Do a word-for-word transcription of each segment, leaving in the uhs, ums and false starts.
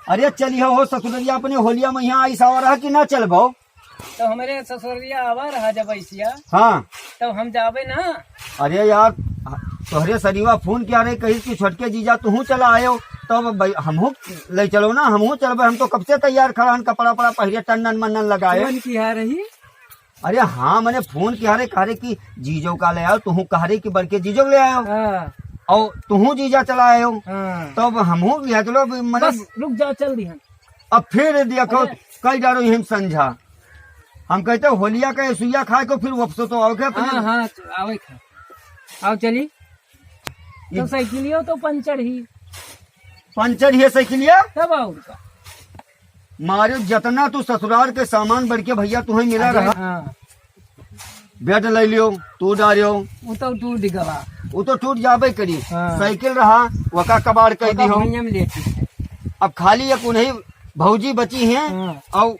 अरे चलिहो हो ससुररिया, अपने होलिया में यहाँ आई सावा रहा कि ना चलबो? तो हमरे ससुररिया आवा रहा जब ऐसिया, हाँ। तब हम जाबे ना। अरे यार, तोहरे सरीवा फोन किया रहे, कही कि छोटके जीजा तुहू चला आयो, तब भाई हमहू ले चलो ना, हमहू चलबे। हम तो कब से तैयार खड़ा हन, कपड़ा पड़ा पहिरे, टन्नन मन्नन लगाए। फोन किया रही? अरे हाँ, मने फोन किया रहे, कह रहे कि जीजो का ले आओ, तुहू कह रहे कि बड़के जीजो ले आयो, हाँ। और तुहू जीजा चला आयो, हाँ। तब हमहू लिया चलो। अभी मने बस रुक जाओ, चल दी हम। अब फिर देखो, अरे। कई डारो यही संझा। हम कहते होलिया का सुइया खाए को फिर वापस तो आओ क्या अपने? हाँ, हाँ, तो आवे खा। आओ चली। ये तो साइकिलियो तो पंचर ही। पंचर ही है साइकिलिया? तब और का? मारे जितना तू ससुराल के सामान बढ़ के भैया तुहैं मिला अरे रहा। हाँ। बेड ले लियो, तू डारियो। वो तो टूट गवा। वो तो टूट जाबे करी। हाँ। साइकिल रहा, वका कबाड़ कर तो दिहो। भैया में लेती है। अब खाली एक उन्हीं भौजी बची हैं। हाँ। और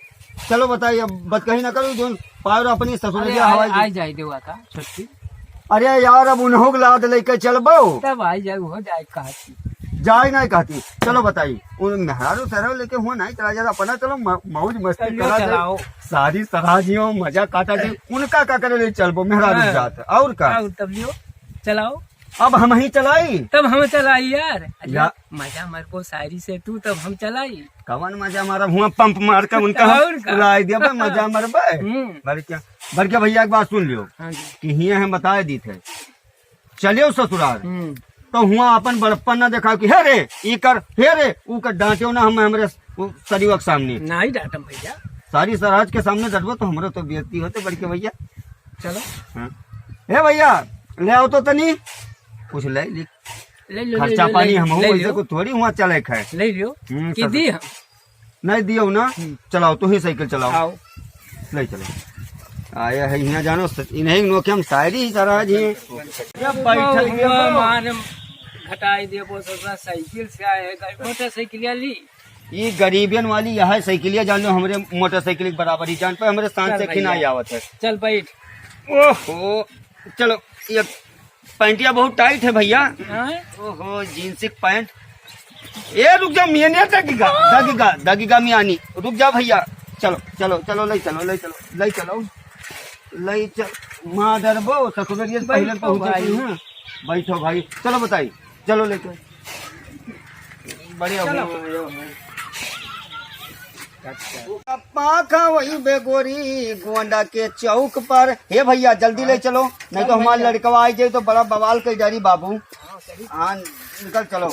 चलो बताइए, अब बतकही ना करो, जोन पावर अपनी ससुर अरे के आई, हवाई आई दे। जाए देवा का छुट्टी। अरे यार, अब उन्हों के लाद लेके चलबो। तब आई जाए, हो जाए कहती। जाए नहीं कहती। चलो बताई, उन मेहरारू सरव लेके हुआ नहीं चला जाता अपना, चलो म-, मौज मस्ती चलियो करा दे। चलाओ। सारी सराजियों मजा काटा दे, उनका का करे ले चलबो मेहरारू हाँ। जात, और का? और तब लियो, चलाओ। अब हम ही चलाई। तब हम चलाई यार। अरे या- मजा मरबो शायरी से तू, तब हम चलाई। कवन मजा मारब हुआ पंप मार के उनका हम और का? उड़ाई देबे, मजा मरबे। हम्म। बड़के, बड़के भैया एक बात सुन लियो हाँ जी। कि हियां हम बताए दी थे, चलियो ससुराल हम्म। तो हुआ अपन बड़प्पन ना दिखाओ कि हे रे ई कर, हे रे ऊ कर, डांटियो ना हम हमरे उ सरीवा के सामने। नहीं डांटम भैया। सारी सराज के सामने डटबो तो हमरो तो बेइज्जती होते बड़के भैया। चलो। हाँ। हे भैया, ले आओ तो तनी कुछ ले ली। ले लो, ले खर्चा लो, पानी ले, हम ले वैसे लो। को थोड़ी हुआ चले खाए। ले लियो। हम्म, कि सब दी हम? नहीं दियो ना। हम्म। चलाओ, तू ही साइकिल चलाओ। आओ। ले चलो। आया है यहाँ जानो, इन्हें नोखे हम शायरी ही सराज ही। जब बैठल हुआ मार घटाई देबो ससुरा, साइकिल से आए है, मोटरसाइकिल ली। ई गरीबियन वाली यह साइकिलिया जान लो, हमरे मोटरसाइकिल के बराबर ही जान पे, हमरे शान चल से खिना भैया। आवत है। चल बैठ। ओहो, चलो, ये पैंटिया बहुत टाइट है भैया। हाँ? ओहो, जींस के पैंट। ए, रुक जा, मियाँ नहीं दगीगा, दगीगा, दगीगा मियानी। रुक जा भैया, चलो, चलो, चलो, ले चलो, ले चलो, ले चलो, ले चल। माँ डरबो, ससुर ये पहले बैठो पहुँचे भाई। थी, हाँ। बैठो भाई, चलो बताई। चलो लेके। बढ़िया चलो। हुआ, बढ़िया हुआ। पाखा वही बेगोरी गोंडा के चौक पर। हे भैया, जल्दी ले चलो, नहीं तो हमारे लड़कवा आ जाए तो बड़ा बवाल कर डारी बाबू। हाँ, निकल चलो।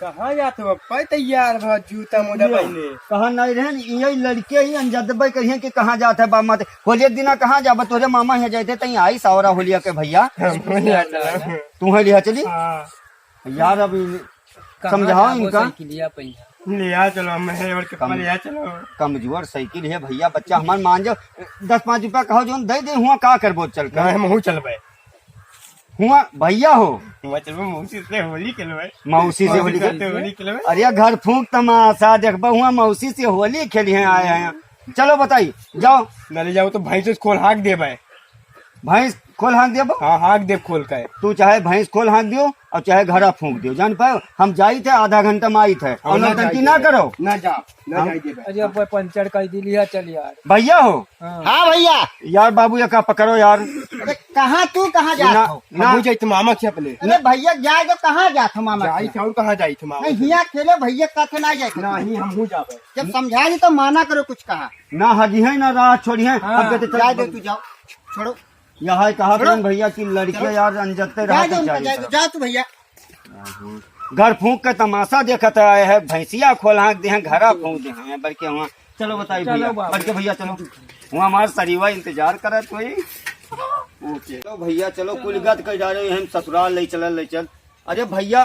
कहाँ जात हो? पै तैयार भा, जूता मोजा ये पहने। कहाँ नहीं रहन, ये लड़के ही अनजदबे करिए कि कहाँ जात है बाप माते। होलिया के दिना कहाँ जाबा? तोरे मामा यहाँ जाते तई आई सावरा होलिया के भैया। हम होलिया चला। तू है लिहा चली? हाँ। यार, अब इन-, कहाँ समझाओ जाबो इनका। साइकिलिया पे यहाँ? ले आ चलो, हम है और के कम-, ले आ चलो। कमजोर साइकिल है भैया, बच्चा हमार मान जाओ, दस पाँच रुपया कहो जोन दे दे, हुआ का करबो चल कर? नहीं, हम हूँ चलबे। हुआ भैया हो? हुआ चलबे, मौसी से होली खेलबे। मौसी से होली मौसी से खेल-, होली खेलबे। अरे घर फूंक तमाशा देखबे, हुआ मौसी से होली खेली हैं, आए हैं। चलो बताई, जाओ। ना ले जाओ तो भैंस खोल हाँक देबे। भैंस खोल हाँक देबो? हाँ, हाँक देब खोल के। तू चाहे भैंस खोल हाँक दियो और चाहे घरा फूंक दियो, जान पाओ, हम जाई थे, आधा घंटा में आई थे, और हम ना नौटंकी जाई ना थे। करो। ना जा, ना हम जाई देबे। अरे अब पंचर कर दिली है, चल यार। भैया हो? हाँ। हाँ भैया। यार बाबू, ये का पकड़ो यार। अरे कहाँ तू कहाँ जात ना, हो? ना। हमहू जाई थे मामा के अपने। अरे भैया जाए तो कहाँ जात हो मामा के? जाई थे और कहाँ जाई थे मामा नहीं, के? हियाँ खेले भैया का थे ना जाए थे। नहीं, हमहू जाबे। जब समझा दी तो माना करो कुछ कहा। ना हगी है ना राह छोड़ी है। हाँ। अब कहते चल जाए दो, तू जाओ, छोड़ो। यह है कहा छोड़ो। कौन भैया कि लड़के छोड़ो। यार अनजते जाए दो रहते उनका, जाए जाए दो, दो। जाओ तू भैया। घर फूंक के तमाशा देखत आए हैं, भैंसिया खोल हाँक दे हैं, घरा फूंक दे हैं, बड़के हुआ। चलो बताई चलो भैया, बाबू। बड़के भैया चलो, हुआ हमार सरीवा इंतजार करत होई। ओके। तो भैया चलो, कुल गत कर जा रहे हैं हम ससुराल, ले चल, ले चल। अरे भैया,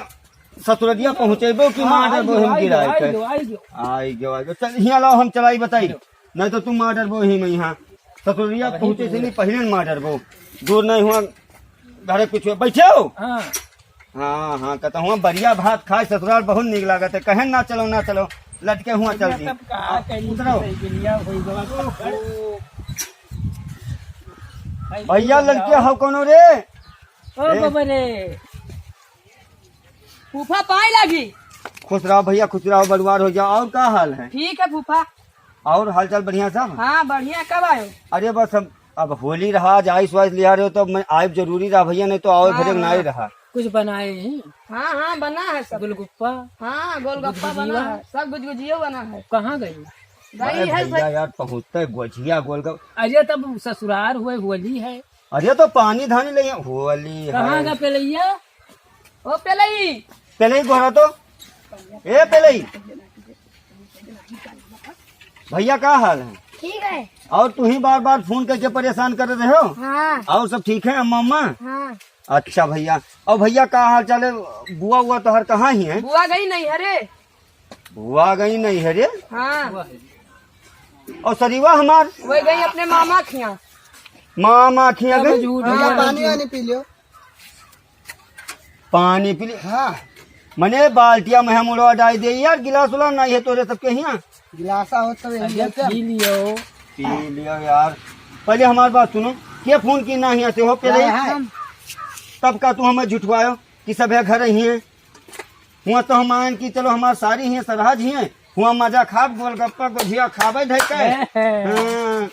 ससुरलिया पहुँचेबो कि मार देबो हम गिराए के? आई गयो, आई गयो। आई गयो, आई गयो। चल, हियाँ लाओ, हम चलाई बताई। नहीं तो तू मार डरबो ही में यहाँ। ससुरलिया पहुँचे से नहीं, पहले न मार डरबो। दूर नहीं हुआ, घरे कुछ हुआ। बैठे हो? हाँ। हाँ, हाँ, कहता हुआ, बढ़िया भात खाए ससुराल, बहुत नीक लागत है। कहे ना चलो, ना चलो, लटके हुआ चल दी। तब कहा करी उतरो। कि दुनिया होई गवा। ओहो। भैया, लड़के हो कोनो रे? ओ ए? बाबा रे। फूफा पाए लागी। खुश रहो भैया, खुश रहो, बरुआर हो जाओ। और का हाल है? ठीक है फूफा। और हाल चाल बढ़िया सब? हाँ बढ़िया। कब आयो? अरे बस हम अब होली रहा, आज आइस वाइस लिया रहे हो, तो मैं आइब जरूरी रहा भैया, नहीं तो आवे हाँ, भरे हाँ। नहीं रहा। कुछ बनाए हैं? हाँ हाँ बना है सब। गुलगुप्पा? हाँ गोलगप्पा बना गुजगुजिया? है, सब गुजगुजियो बना है। कहाँ गई? गई अरे है भैया सब। यार, पहुँचते गोझिया गोलगप्पा। अरे तब ससुरार हुए, होली है। अरे तो पानी धानी ले, होली कहाँ है। का पेलैया? ओ पेलई। पेलई गोहरा तो। ए पेलई। भैया का हाल है? ठीक है। और तू ही बार बार फोन करके परेशान कर रहे हो? हाँ। और सब ठीक है अम्मा अम्मा? हाँ। अच्छा भैया, और भैया का हाल चाल है? बुआ हुआ तोहर कहाँ ही है? बुआ गई नहीं है रे। बुआ गई नहीं है रे? हाँ। और सरीवा हमार? वही गई अपने मामा खिया। मामा खिया गई? झूठ भैया बोल पानी रही। वानी पी लियो। पानी पी ले। हाँ। मने बाल्टिया में हम उड़वा डाल दे यार, गिलास उलास नहीं है तोरे सबके हियाँ। गिलासा हो तो यही अरे है क्या? पी लियो। पी लियो यार। पहले हमारी बात सुनो, के फोन की ना हियाँ से हो पहले? हाँ, हाँ। तब का तू हमें झुठवायो कि सब है घर ही है? हुआ तो हम आयन कि चलो हमार सारी ही है, सरहज ही है, हुआ मजा खाब, गोलगप्पा गोझिया खाबे धइ के। हाँ।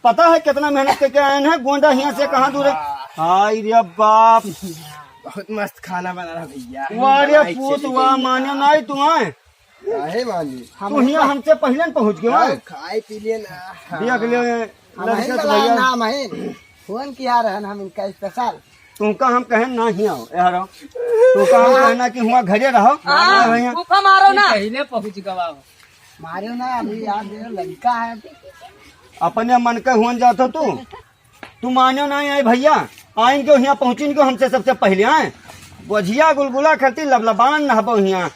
पता है कितना मेहनत करके आयन है, गोंडा हियाँ से कहाँ दूर है। हाय रे बाप। बहुत मस्त खाना बना रहा भैया। वाह रे पूत, वाह, माने नाई तू आए। काहे मानी? तू हियाँ हमसे पहिले न पहुँच गयो, हाँ, हैं? खाए पी लिए ना। देख ले, हम लड़के ही तो बलाए भैया। नाम है। फोन किया रहन हम इनका स्पेशल। तुमका हम कहेन ना ही आओ, यहाँ रहो। तुमका हम कहना कि हुआ घरे रहो। हाँ, भैया। फूफा मारो ना। पहिले पहुँच गवा हो। मारो ना, अभी यार मेरा लड़का है। अपने मन के हुन जात हो तू। तू मानो ना आए भैया, आइन के हियाँ पहुँचिन के हमसे सबसे पहिले आए। गोझिया गुलगुला खातिर लबलबान नहबो हियाँ।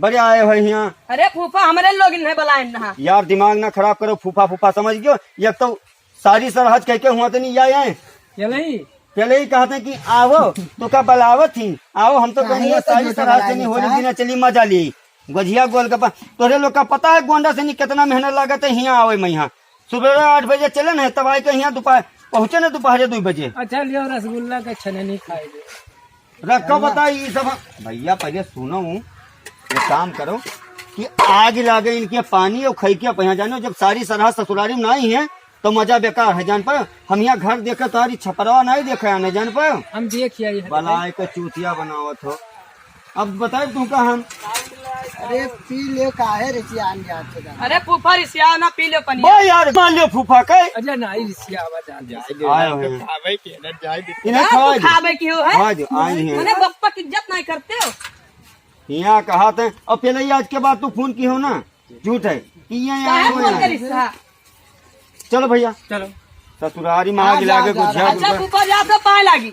बड़े आए हो हियाँ। अरे फूफा, हमरे लोग इन्हें बुलाए ना। यार दिमाग ना खराब करो, फूफा फूफा समझ गयो। एक तो सारी सरहज कह के हुआ तो नहीं आए हैं। ये नहीं। पहले ही कहते हैं कि आओ, तो का बुलावत ही? आओ, हम तो काहे कहूँगा तो सारी झूठे सरहज से बुलाए नहीं होली हैं? दिना चली मजा ली। गोझिया गोलगप्पा, तोरे लोग का पता है गोंडा से नहीं कितना मेहनत लागत है हियाँ आवे में यहाँ। सुबह आठ बजे चले ना, तब आए के यहाँ दोपहर, पहुँचे ना दोपहर दो बजे। अच्छा, लियो रसगुल्ला का छननी खाए दे। रखो बता, ये सब भैया पहले सुनो, एक काम करो कि आग लागे इनके पानी और खई के पहिया जानो, जब सारी सरहज ससुरारी में नहीं है, तो मजा बेकार है, जान पायो। हम यहाँ घर देखे, तोहरी छपरवा नहीं देखे, आने जान पायो। हम देख आए हैं। बलाए के चूतिया बनावत हो। अब बताए तू का हम। अरे पी ले, काहे रिसियान जात हो? अरे फूफा रिसिया ना, पी ले पनिया। बा यार, मान लियो फूफा के। अरे नहीं रिसिया आवा जा। आए हुए हैं। खावे के ना जाए दे। इन्हें ना खवा तू दे। खावे की हो है? खवा दो, आई हैं। मने बप्पा की इज्जत नहीं करते हो। यहाँ कहा थे, और पहले ही आज के बाद तू फोन की हो ना, झूठ है। कि ये यहाँ काहे हो फोन यहाँ। करिस हा? चलो भैया। चलो। ससुरारी में आग लागे, जा, जा, गुझा अच्छा, गुझा। ऊपर जा, सब पाए लागी।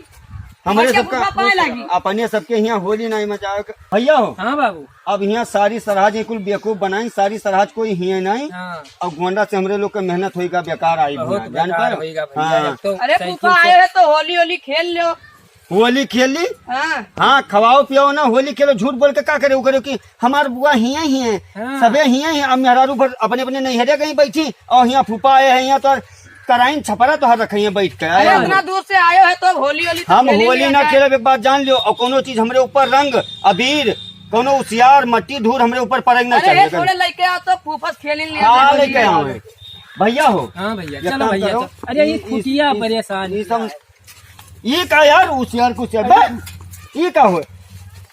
हमरे अच्छा, सबका ऊपर पाए लागी। अपने सबके यहाँ होली नहीं मचावे के। भैया हो। हाँ बाबू। अब यहाँ सारी सरहज कुल बेवकूफ बनाई, सारी सरहज कोई हियाँ नहीं। हाँ। अब गोंडा से हमरे लोग के मेहनत होइगा, बेकार आई बहुत हुआ, जान बेकार पायो? होइगा भैया, हाँ। अब तो अरे सही फूफा से आए हैं तो होली होली खेल लो। होली खेली? हाँ। हाँ, खवाओ पियाओ ना, होली खेलो, झूठ बोल के का करे? वो करे कि हमार बुआ हियाँ ही है, हाँ। सबे हियाँ ही, अब मेहरारू भर अपने अपने नैहरे गई बैठी, और हियाँ फूफा आए हैं, हियाँ तो कराइन छपरा तो हर रखे हैं बैठ के, अरे आए हैं। इतना दूर से आए हो तो अब होली होली तो हम खेल ही होली लिया ना जाए। खेलब, एक बात जान लियो, और कोनो चीज हमरे ऊपर रंग, अबीर, कोनो उसियार, मट्टी, धूर हमरे ऊपर पड़े ना अरे चाहिए। थोड़े लेके आओ तो फूफस खेल ही लिया हाँ, जाए। लेके आओ। भैया हो। हाँ भैया, एक चलो काम भैया, करो, चलो। अरे ये ई-, खुटिया ई-, परेशान ई सब किया है। ई का यार, उसियार कुछ है, बे? ई का हो?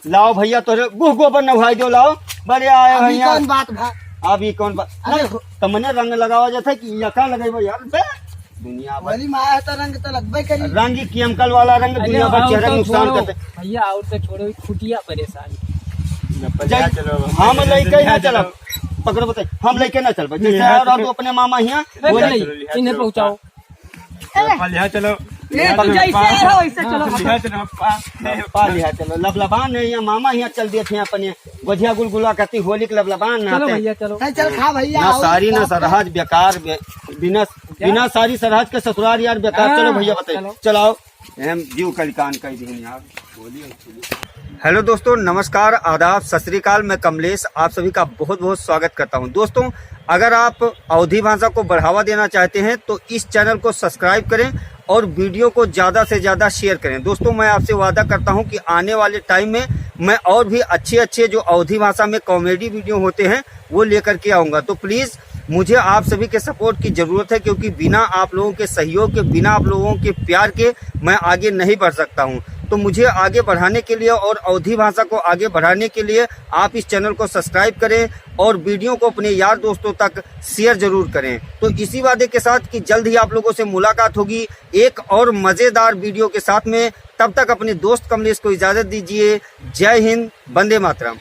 लाओ भैया, तोरे गुह गोबर नहाई दो, लाओ। बड़े आए अभी भैया। कौन बात भा? अभी कौन बात? अरे नहीं, हो- तो मने रंग लगावा जाता है कि या का लगेबो यार, बे? दुनिया भर। होली में आया तो रंग तो लगबे करी। रंग ही केमिकल वाला रंग अरे दुनिया भर आओ चेहरा तो नुकसान छोड़ो। करते। भैया, आओ तो छोड़ो, ई खुटिया परेशान। जब पर जय-, चलो, हम जय-, लेके ना जय-, चलब। चलो। पकड़ो बताइए, हम लेके ना चलब। जैसे ये आओ रहो तो अपने मामा हियाँ, ए, बोले। नहीं, चलो, लिहा इन्हें चलो। पहुँचाओ। पप्पा लिहा चलो। ए, तू जैसे आ रहा हो, वैसे चलो। हाँ, लिहा चलो, पप्पा। पप्पा लिहा चलो। लबलबान है यहाँ, मामा यहाँ चल दिए थे अपने। गोझिया गुलगुला करती होली के लबलबान ना चलो आते। भैया, चलो। चल, चल, खा भैया, ना आओ, सारी ना खा। सरहज बेकार, बे-, बिना, क्या? बिना सारी सरहज के ससुरार यार बेकार। हाँ, चलो भैया, बताइए। चलो। चलाओ। हम जीव कलिकान कह दी यार। बोलिए। हेलो दोस्तों, नमस्कार, आदाब, सत श्री अकाल। मैं कमलेश, आप सभी का बहुत बहुत स्वागत करता हूं। दोस्तों, अगर आप अवधी भाषा को बढ़ावा देना चाहते हैं तो इस चैनल को सब्सक्राइब करें और वीडियो को ज्यादा से ज्यादा शेयर करें। दोस्तों, मैं आपसे वादा करता हूं कि आने वाले टाइम में मैं और भी अच्छे अच्छे जो अवधी भाषा में कॉमेडी वीडियो होते हैं, वो लेकर के आऊंगा। तो प्लीज, मुझे आप सभी के सपोर्ट की जरूरत है, क्योंकि बिना आप लोगों के सहयोग के, बिना आप लोगों के प्यार के मैं आगे नहीं बढ़ सकता हूं। तो मुझे आगे बढ़ाने के लिए और अवधी भाषा को आगे बढ़ाने के लिए आप इस चैनल को सब्सक्राइब करें और वीडियो को अपने यार दोस्तों तक शेयर जरूर करें। तो इसी वादे के साथ कि जल्द ही आप लोगों से मुलाकात होगी एक और मजेदार वीडियो के साथ में। तब तक अपने दोस्त कमलेश को इजाजत दीजिए। जय हिंद, वंदे मातरम।